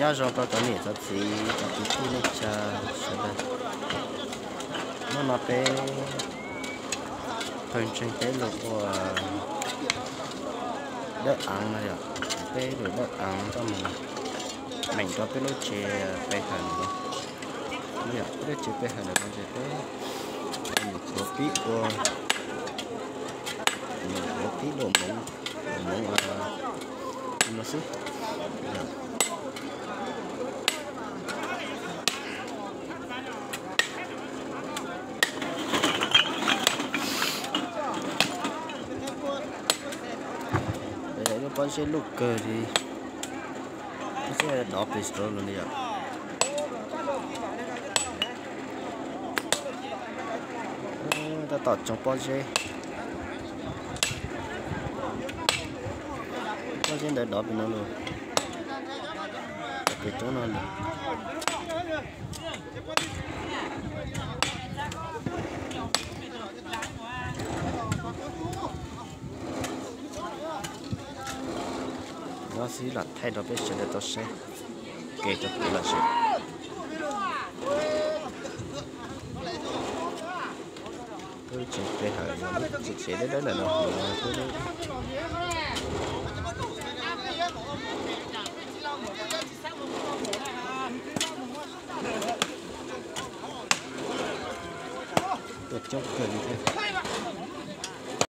Nyob zoo rau cov niam cov txiv cov kwv tij neej tsa sawv daws. Hnub no peb pawg ntseeg peb los ua dawb aav no yom, peb los dawb aav coj mus meem rau peb lub tsev pe hawm no. Yog peb lub tsev pe hawm no ces peb mus qhuav pib ua, mus qhuav pib dua moov, dua moov no xwb. Lub pob zeb luj kawg li, pob zeb dov pes rau los li yom. Tab tom tsoo pob zeb, pob zeb ntawd dov pes no los, pes roob no los. Nyob xwb lam thaij rau peb sawv daws tau saib, kev rau kuv lom zem. Wb tseem pe hawm, tseem tsev dawb dawb ntawm no, tuaj coob kawg li thiab.